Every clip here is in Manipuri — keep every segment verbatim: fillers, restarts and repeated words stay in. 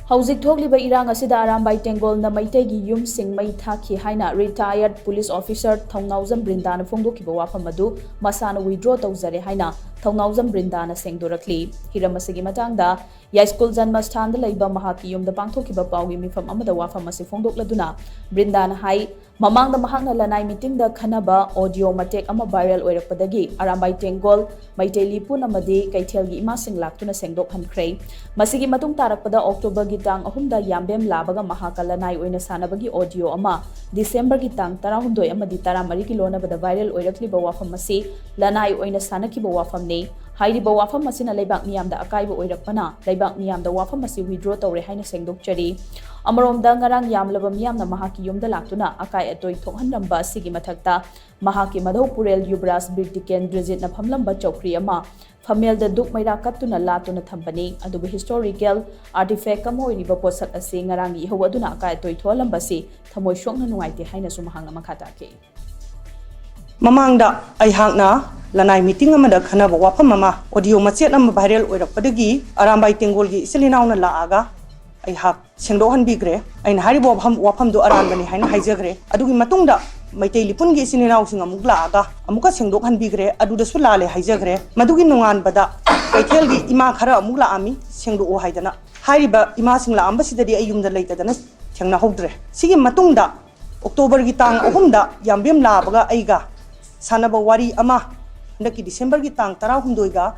ꯍꯧꯖꯤꯛ ꯊꯣꯛꯂꯤꯕ ꯏꯔꯥꯡ ꯑꯁꯤꯗ ꯑꯔꯥꯝꯕꯥꯏ ꯇꯦꯡꯒꯣꯜꯅ ꯃꯩꯇꯩꯒꯤ ꯌꯨꯝꯁꯤꯡ ꯃꯩ ꯊꯥꯈꯤ ꯍꯥꯏꯅ retired police officer ꯊꯧꯅꯥꯎꯖꯝ ꯕ꯭ꯔꯤꯟꯗꯥꯅ ꯐꯣꯡꯗꯣꯛꯈꯤꯕ ꯋꯥꯐꯝ ꯑꯗꯨ ꯃꯁꯥꯅ withdraw ꯇꯧꯖꯔꯦ ꯍꯥꯏꯅ ꯊꯧꯅꯥꯎꯖꯝ ꯕ꯭ꯔꯤꯟꯗꯥꯅ ꯁꯦꯡꯗꯣꯔꯛꯂꯤ꯫ ꯍꯤꯔꯝ ꯑꯁꯤꯒꯤ ꯃꯇꯥꯡꯗ ꯌꯥꯏꯁ꯭ꯀꯨꯜ ꯖꯟꯃꯁꯊꯥꯟꯗ ꯂꯩꯕ ꯃꯍꯥꯛꯀꯤ ꯌꯨꯝꯗ ꯄꯥꯡꯊꯣꯛꯈꯤꯕ ꯄꯥꯎꯒꯤ ꯃꯤꯐꯝ ꯑꯃꯗ ꯋꯥꯐꯝ ꯑꯁꯤ ꯐꯣꯡꯗꯣꯛꯂꯗꯨꯅ ꯕ꯭ꯔꯤꯟꯗꯥꯅ ꯍꯥꯏ, ꯃꯃꯥꯡꯗ ꯃꯍꯥꯛꯅ ꯂꯅꯥꯏ ꯃꯤꯇꯤꯡꯗ ꯈꯟꯅꯕ audio ꯃꯇꯦꯛ ꯑꯃ viral ꯑꯣꯏꯔꯛꯄꯗꯒꯤ ꯑꯔꯥꯝꯕꯥꯏ ꯇꯦꯡꯒꯣꯜ, ꯃꯩꯇꯩ ꯂꯤꯄꯨꯟ ꯑꯃꯗꯤ ꯀꯩꯊꯦꯜꯒꯤ ꯏꯃꯥꯁꯤꯡ ꯂꯥꯛꯇꯨꯅ ꯁꯦꯡꯗꯣꯛꯍꯟꯈ꯭ꯔꯦ꯫ ꯃꯁꯤꯒꯤ ꯃꯇꯨꯡ ꯇꯥꯔꯛꯄꯗ ꯑꯣꯛꯇꯣꯕꯔꯒꯤ ꯇꯥꯡ ꯑꯍꯨꯝꯗ ꯌꯥꯝꯕꯦꯝ ꯂꯥꯕꯒ ꯃꯍꯥꯛꯀ ꯂꯅꯥꯏ ꯑꯣꯏꯅ ꯁꯥꯟꯅꯕꯒꯤ audio ꯑꯃ ꯗꯤꯁꯦꯝꯕꯔꯒꯤ ꯇꯥꯡ ꯇꯔꯥꯍꯨꯝꯗꯣꯏ ꯑꯃꯗꯤ ꯇꯔꯥꯃꯔꯤꯒꯤ ꯂꯣꯟꯅꯕꯗ viral ꯑꯣꯏꯔꯛꯂꯤꯕ ꯋꯥꯐꯝ ꯑꯁꯤ ꯂꯅꯥꯏ ꯑꯣꯏꯅ ꯁꯥꯟꯅꯈꯤꯕ ꯋꯥꯐꯝꯅꯤ꯫ ꯍꯥꯏꯔꯤꯕ ꯋꯥꯐꯝ ꯑꯁꯤꯅ ꯂꯩꯕꯥꯛ ꯃꯤꯌꯥꯝꯗ ꯑꯀꯥꯏꯕ ꯑꯣꯏꯔꯛꯄꯅ ꯂꯩꯕꯥꯛ ꯃꯤꯌꯥꯝꯗ ꯋꯥꯐꯝ ꯑꯁꯤ withdraw ꯇꯧꯔꯦ ꯍꯥꯏꯅ ꯁꯦꯡꯗꯣꯛꯆꯔꯤ꯫ ꯑꯃꯔꯣꯝꯗ ꯉꯔꯥꯡ ꯌꯥꯝꯂꯕ ꯃꯤꯌꯥꯝꯅ ꯃꯍꯥꯛꯀꯤ ꯌꯨꯝꯗ ꯂꯥꯛꯇꯨꯅ ꯑꯀꯥꯏ ꯑꯇꯣꯏ ꯊꯣꯛꯍꯟꯔꯝꯕ ꯑꯁꯤꯒꯤ ꯃꯊꯛꯇ ꯃꯍꯥꯛꯀꯤ ꯃꯙꯧ ꯄꯨꯔꯦꯜ ꯌꯨꯕꯔꯥꯖ ꯕꯤꯔ ꯇꯤꯀꯦꯟꯗ꯭ꯔꯖꯤꯠꯅ ꯐꯝꯂꯝꯕ ꯆꯧꯀ꯭ꯔꯤ ꯑꯃ ꯐꯝꯃꯦꯜꯗ ꯗꯨꯛ ꯃꯩꯔꯥ ꯀꯠꯇꯨꯅ ꯂꯥꯠꯇꯨꯅ ꯊꯝꯕꯅꯤ꯫ ꯑꯗꯨꯕꯨ historical artifact ꯑꯃ ꯑꯣꯏꯔꯤꯕ ꯄꯣꯠꯁꯛ ꯑꯁꯤ ꯉꯔꯥꯡꯒꯤ ꯏꯍꯧ ꯑꯗꯨꯅ ꯑꯀꯥꯏ ꯑꯇꯣꯏ ꯊꯣꯛꯍꯜꯂꯝꯕꯁꯤ ꯊꯃꯣꯏ ꯁꯣꯛꯅ ꯅꯨꯡꯉꯥꯏꯇꯦ ꯍꯥꯏꯅꯁꯨ ꯃꯍꯥꯛꯅ ꯃꯈꯥ ꯇꯥꯈꯤ꯫ ꯃꯃꯥꯡꯗ ꯑꯩꯍꯥꯛꯅ ꯂꯅꯥꯏ ꯃꯤꯇꯤꯡ ꯑꯃꯗ ꯈꯟꯅꯕ ꯋꯥꯐꯝ ꯑꯃ audio ꯃꯆꯦꯠ ꯑꯃ viral ꯑꯣꯏꯔꯛꯄꯗꯒꯤ ꯑꯔꯥꯝꯕꯥꯏ ꯇꯦꯡꯒꯣꯜꯒꯤ ꯏꯆꯤꯜ ꯏꯅꯥꯎꯅ ꯂꯥꯛꯑꯒ ꯑꯩꯍꯥꯛ ꯁꯦꯡꯗꯣꯛꯍꯟꯕꯤꯈ꯭ꯔꯦ꯫ ꯑꯩꯅ ꯍꯥꯏꯔꯤꯕ ꯋꯥꯐꯝ, ꯋꯥꯐꯝꯗꯨ ꯑꯔꯥꯟꯕꯅꯤ ꯍꯥꯏꯅ ꯍꯥꯏꯖꯈ꯭ꯔꯦ꯫ ꯑꯗꯨꯒꯤ ꯃꯇꯨꯡꯗ ꯃꯩꯇꯩ ꯂꯤꯄꯨꯟꯒꯤ ꯏꯆꯤꯟ ꯏꯅꯥꯎꯁꯤꯡ ꯑꯃꯨꯛ ꯂꯥꯛꯑꯒ ꯑꯃꯨꯛꯀ ꯁꯦꯡꯗꯣꯛꯍꯟꯕꯤꯈ꯭ꯔꯦ꯫ ꯑꯗꯨꯗꯁꯨ ꯂꯥꯜꯂꯦ ꯍꯥꯏꯖꯈ꯭ꯔꯦ꯫ ꯃꯗꯨꯒꯤ ꯅꯣꯡꯉꯥꯟꯕꯗ ꯀꯩꯊꯦꯜꯒꯤ ꯏꯃꯥ ꯈꯔ ꯑꯃꯨꯛ ꯂꯥꯛꯑꯝꯃꯤ ꯁꯦꯡꯗꯣꯛꯑꯣ ꯍꯥꯏꯗꯅ꯫ ꯍꯥꯏꯔꯤꯕ ꯏꯃꯥꯁꯤꯡ ꯂꯥꯛꯑꯝꯕꯁꯤꯗꯗꯤ ꯑꯩ ꯌꯨꯝꯗ ꯂꯩꯇꯗꯅ ꯊꯦꯡꯅꯍꯧꯗ꯭ꯔꯦ꯫ ꯁꯤꯒꯤ ꯃꯇꯨꯡꯗ ꯑꯣꯛꯇꯣꯕꯔꯒꯤ ꯇꯥꯡ ꯑꯍꯨꯝꯗ ꯌꯥꯝꯕꯦꯝ ꯂꯥꯕꯒ ꯑꯩꯒ ꯁꯥꯟꯅꯕ ꯋꯥꯔꯤ ꯑꯃ ꯍꯟꯗꯛꯀꯤ ꯗꯤꯁꯦꯝꯕꯔꯒꯤ ꯇꯥꯡ ꯇꯔꯥꯍꯨꯝꯗꯣꯏꯒ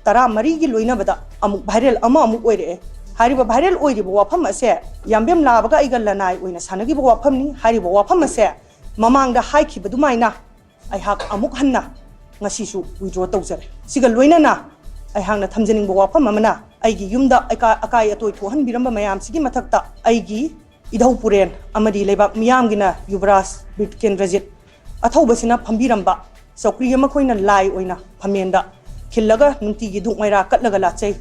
ꯇꯔꯥꯃꯔꯤꯒꯤ ꯂꯣꯏꯅꯕꯗ ꯑꯃꯨꯛ viral ꯑꯃ ꯑꯃꯨꯛ ꯑꯣꯏꯔꯛꯑꯦ꯫ ꯍꯥꯏꯔꯤꯕ viral ꯑꯣꯏꯔꯤꯕ ꯋꯥꯐꯝ ꯑꯁꯦ ꯌꯥꯝꯕꯦꯝ ꯂꯥꯕꯒ ꯑꯩꯒ ꯂꯅꯥꯏ ꯑꯣꯏꯅ ꯁꯥꯟꯅꯈꯤꯕ ꯋꯥꯐꯝꯅꯤ꯫ ꯍꯥꯏꯔꯤꯕ ꯋꯥꯐꯝ ꯑꯁꯦ ꯃꯃꯥꯡꯗ ꯍꯥꯏꯈꯤꯕ ꯑꯗꯨꯃꯥꯏꯅ ꯑꯩꯍꯥꯛ ꯑꯃꯨꯛ ꯍꯟꯅ ꯉꯁꯤꯁꯨ withdraw ꯇꯧꯖꯔꯦ꯫ ꯁꯤꯒ ꯂꯣꯏꯅꯅ ꯑꯩꯍꯥꯛꯅ ꯊꯝꯖꯅꯤꯡꯕ ꯋꯥꯐꯝ ꯑꯃꯅ ꯑꯩꯒꯤ ꯌꯨꯝꯗ ꯑꯀꯥ-, ꯑꯀꯥꯏ ꯑꯇꯣꯏ ꯊꯣꯛꯍꯟꯕꯤꯔꯝꯕ ꯃꯌꯥꯝꯁꯤꯒꯤ ꯃꯊꯛꯇ ꯑꯩꯒꯤ ꯏꯙꯧ ꯄꯨꯔꯦꯟ ꯑꯃꯗꯤ ꯂꯩꯕꯥꯛ ꯃꯤꯌꯥꯝꯒꯤꯅ ꯌꯨꯕꯔꯥꯖ ꯕꯤꯔ ꯇꯤꯀꯦꯟꯗ꯭ꯔꯖꯤꯠ ꯑꯊꯧꯕꯁꯤꯅ ꯐꯝꯕꯤꯔꯝꯕ ꯆꯧꯀ꯭ꯔꯤ ꯑꯃ ꯑꯩꯈꯣꯏꯅ ꯂꯥꯏ ꯑꯣꯏꯅ ꯐꯝꯃꯦꯟꯗ ꯈꯤꯜꯂꯒ ꯅꯨꯡꯇꯤꯒꯤ ꯗꯨꯛ ꯃꯩꯔꯥ ꯀꯠꯂꯒ ꯂꯥꯠꯆꯩ꯫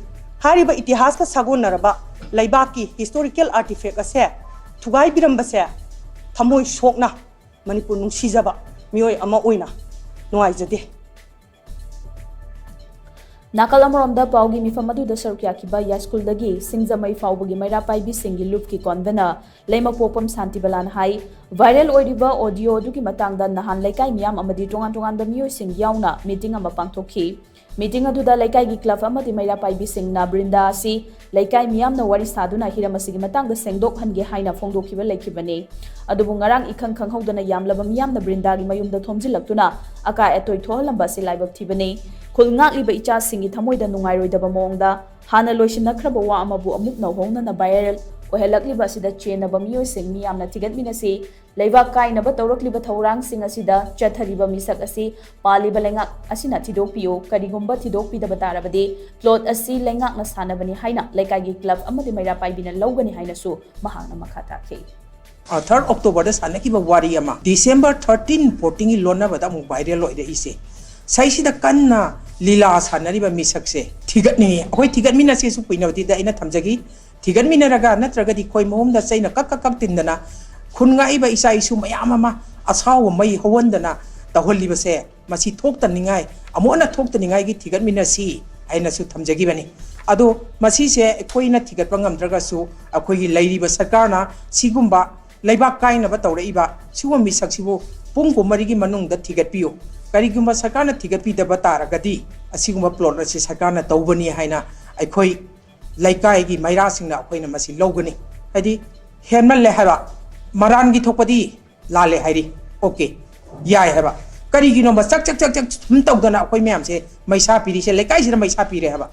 ꯍꯥꯏꯔꯤꯕ ꯏꯇꯤꯍꯥꯁꯀ ꯁꯥꯒꯣꯟꯅꯔꯕ ꯂꯩꯕꯥꯛꯀꯤ historical artifact ꯑꯁꯦ ꯊꯨꯒꯥꯏꯕꯤꯔꯝꯕꯁꯦ ꯊꯃꯣꯏ ꯁꯣꯛꯅ ꯃꯅꯤꯄꯨꯔ ꯅꯨꯡꯁꯤꯖꯕ ꯃꯤꯑꯣꯏ ꯑꯃ ꯑꯣꯏꯅ ꯅꯨꯡꯉꯥꯏꯖꯗꯦ꯫ ꯅꯥꯀꯜ ꯑꯃꯔꯣꯝꯗ ꯄꯥꯎꯒꯤ ꯃꯤꯐꯝ ꯑꯗꯨꯗ ꯁꯔꯨꯛ ꯌꯥꯈꯤꯕ ꯌꯥꯏꯁ꯭ꯀꯨꯜꯗꯒꯤ ꯁꯤꯡꯖꯃꯩ ꯐꯥꯎꯕꯒꯤ ꯃꯩꯔꯥ ꯄꯥꯏꯕꯤꯁꯤꯡꯒꯤ ꯂꯨꯞꯀꯤ convener ꯂꯩꯃꯄꯣꯛꯄꯝ ꯁꯥꯟꯇꯤꯕꯂꯥꯅ ꯍꯥꯏ, viral ꯑꯣꯏꯔꯤꯕ audio ꯑꯗꯨꯒꯤ ꯃꯇꯥꯡꯗ ꯅꯍꯥꯟ ꯂꯩꯀꯥꯏ ꯃꯤꯌꯥꯝ ꯑꯃꯗꯤ ꯇꯣꯉꯥꯟ ꯇꯣꯉꯥꯟꯕ ꯃꯤꯑꯣꯏꯁꯤꯡ ꯌꯥꯎꯅ meeting ꯑꯃ ꯄꯥꯡꯊꯣꯛꯈꯤ꯫ Meeting ꯑꯗꯨꯗ ꯂꯩꯀꯥꯏꯒꯤ club ꯑꯃꯗꯤ ꯃꯩꯔꯥ ꯄꯥꯏꯕꯤꯁꯤꯡꯅ ꯕ꯭ꯔꯤꯟꯗꯥ ꯑꯁꯤ ꯂꯩꯀꯥꯏ ꯃꯤꯌꯥꯝꯅ ꯋꯥꯔꯤ ꯁꯥꯗꯨꯅ ꯍꯤꯔꯝ ꯑꯁꯤꯒꯤ ꯃꯇꯥꯡꯗ ꯁꯦꯡꯗꯣꯛꯍꯟꯒꯦ ꯍꯥꯏꯅ ꯐꯣꯡꯗꯣꯛꯈꯤꯕ ꯂꯩꯈꯤꯕꯅꯤ꯫ ꯑꯗꯨꯕꯨ ꯉꯔꯥꯡ ꯏꯈꯪ ꯈꯪꯍꯧꯗꯅ ꯌꯥꯝꯂꯕ ꯃꯤꯌꯥꯝꯅ ꯕ꯭ꯔꯤꯟꯗꯥꯒꯤ ꯃꯌꯨꯝꯗ ꯊꯣꯝꯖꯤꯜꯂꯛꯇꯨꯅ ꯑꯀꯥꯏ ꯑꯇꯣꯏ ꯊꯣꯛꯍꯜꯂꯝꯕ ꯑꯁꯤ ꯂꯥꯏꯕꯛ ꯊꯤꯕꯅꯤ꯫ ꯈꯨꯜ ꯉꯥꯛꯂꯤꯕ ꯏꯆꯥꯁꯤꯡꯒꯤ ꯊꯃꯣꯏꯗ ꯅꯨꯡꯉꯥꯏꯔꯣꯏꯗꯕ ꯃꯑꯣꯡꯗ ꯍꯥꯟꯅ ꯂꯣꯏꯁꯤꯟꯅꯈ꯭ꯔꯕ ꯋꯥ ꯑꯃꯕꯨ ꯑꯃꯨꯛ ꯅꯧꯍꯧꯅꯅ viral ꯑꯣꯏꯍꯜꯂꯛꯂꯤꯕ ꯑꯁꯤꯗ ꯆꯦꯟꯅꯕ ꯃꯤꯑꯣꯏꯁꯤꯡ ꯃꯤꯌꯥꯝꯅ ꯊꯤꯒꯠꯃꯤꯟꯅꯁꯤ꯫ ꯂꯩꯕꯥꯛ ꯀꯥꯏꯅꯕ ꯇꯧꯔꯛꯂꯤꯕ ꯊꯧꯔꯥꯡꯁꯤꯡ ꯑꯁꯤꯗ ꯆꯠꯊꯔꯤꯕ ꯃꯤꯁꯛ ꯑꯁꯤ ꯄꯥꯜꯂꯤꯕ ꯂꯩꯉꯥꯛ ꯑꯁꯤꯅ ꯊꯤꯗꯣꯛꯄꯤꯌꯨ꯫ ꯀꯔꯤꯒꯨꯝꯕ ꯊꯤꯗꯣꯛꯄꯤꯗꯕ ꯇꯥꯔꯕꯗꯤ plot ꯑꯁꯤ ꯂꯩꯉꯥꯛꯅ ꯁꯥꯟꯅꯕꯅꯤ ꯍꯥꯏꯅ ꯂꯩꯀꯥꯏꯒꯤ club ꯑꯃꯗꯤ ꯃꯩꯔꯥ ꯄꯥꯏꯕꯤꯅ ꯂꯧꯒꯅꯤ ꯍꯥꯏꯅꯁꯨ ꯃꯍꯥꯛꯅ ꯃꯈꯥ ꯇꯥꯈꯤ꯫ ꯊꯥꯔꯠ ꯑꯣꯛꯇꯣꯕꯔꯗ ꯁꯥꯟꯅꯈꯤꯕ ꯋꯥꯔꯤ ꯑꯃ ꯗꯤꯁꯦꯝꯕꯔ ꯊꯥꯔꯇꯤꯟ ꯐꯣꯔꯇꯤꯟꯒꯤ ꯂꯣꯟꯅꯕꯗ ꯑꯃꯨꯛ viral ꯑꯣꯏꯔꯛꯏꯁꯦ꯫ ꯁꯤꯁꯤꯗ ꯀꯟꯅ ꯂꯤꯂꯥ ꯁꯥꯟꯅꯔꯤꯕ ꯃꯤꯁꯛꯁꯦ ꯊꯤꯒꯠꯅꯤꯡꯉꯤ꯫ ꯑꯩꯈꯣꯏ ꯊꯤꯒꯠꯃꯤꯟꯅꯁꯦꯁꯨ ꯀꯨꯏꯅꯕꯗꯤꯗ ꯑꯩꯅ ꯊꯝꯖꯈꯤ꯫ ꯊꯤꯒꯠꯃꯤꯟꯅꯔꯒ ꯅꯠꯇ꯭ꯔꯒꯗꯤ ꯈꯣꯏ ꯃꯍꯨꯝꯗ ꯆꯩꯅ ꯀꯛ ꯀꯛ ꯀꯛ ꯇꯤꯟꯗꯅ ꯈꯨꯟ ꯉꯥꯛꯏꯕ ꯏꯆꯥ ꯏꯁꯨ ꯃꯌꯥꯝ ꯑꯃ ꯑꯁꯥꯎꯕ ꯃꯩ ꯍꯧꯍꯟꯗꯅ ꯇꯧꯍꯜꯂꯤꯕꯁꯦ ꯃꯁꯤ ꯊꯣꯛꯇꯅꯤꯡꯉꯥꯏ, ꯑꯃꯨꯛ ꯍꯟꯅ ꯊꯣꯛꯇꯅꯤꯡꯉꯥꯏꯒꯤ ꯊꯤꯒꯠꯃꯤꯟꯅꯁꯤ ꯍꯥꯏꯅꯁꯨ ꯊꯝꯖꯈꯤꯕꯅꯤ꯫ ꯑꯗꯣ ꯃꯁꯤꯁꯦ ꯑꯩꯈꯣꯏꯅ ꯊꯤꯒꯠꯄ ꯉꯝꯗ꯭ꯔꯒꯁꯨ ꯑꯩꯈꯣꯏꯒꯤ ꯂꯩꯔꯤꯕ ꯁꯔꯀꯥꯔꯅ ꯁꯤꯒꯨꯝꯕ ꯂꯩꯕꯥꯛ ꯀꯥꯏꯅꯕ ꯇꯧꯔꯛꯏꯕ ꯁꯤꯒꯨꯝꯕ ꯃꯤꯁꯛꯁꯤꯕꯨ ꯄꯨꯡ ꯀꯨꯟꯃꯔꯤꯒꯤ ꯃꯅꯨꯡꯗ ꯊꯤꯒꯠꯄꯤꯌꯨ꯫ ꯀꯔꯤꯒꯨꯝꯕ ꯁꯔꯀꯥꯔꯅ ꯊꯤꯒꯠꯄꯤꯗꯕ ꯇꯥꯔꯒꯗꯤ ꯑꯁꯤꯒꯨꯝꯕ plot ꯑꯁꯤ ꯁꯔꯀꯥꯔꯅ ꯇꯧꯕꯅꯤ ꯍꯥꯏꯅ ꯑꯩꯈꯣꯏ ꯂꯩꯀꯥꯏꯒꯤ ꯃꯩꯔꯥꯁꯤꯡꯅ ꯑꯩꯈꯣꯏꯅ ꯃꯁꯤ ꯂꯧꯒꯅꯤ꯫ ꯍꯥꯏꯗꯤ ꯍꯦꯟꯃꯜꯂꯦ ꯍꯥꯏꯕ, ꯃꯔꯥꯟꯒꯤ ꯊꯣꯛꯄꯗꯤ ꯂꯥꯜꯂꯦ ꯍꯥꯏꯔꯤ, okay, ꯌꯥꯏ ꯍꯥꯏꯕ꯫ ꯀꯔꯤꯒꯤꯅꯣꯕ ꯆꯛ ꯆꯛ ꯆꯛ ꯆꯛ ꯁꯨꯝ ꯇꯧꯗꯅ ꯑꯩꯈꯣꯏ ꯃꯌꯥꯝꯁꯦ ꯃꯩꯁꯥ ꯄꯤꯔꯤꯁꯦ, ꯂꯩꯀꯥꯏꯁꯤꯗ ꯃꯩꯁꯥ ꯄꯤꯔꯦ ꯍꯥꯏꯕ?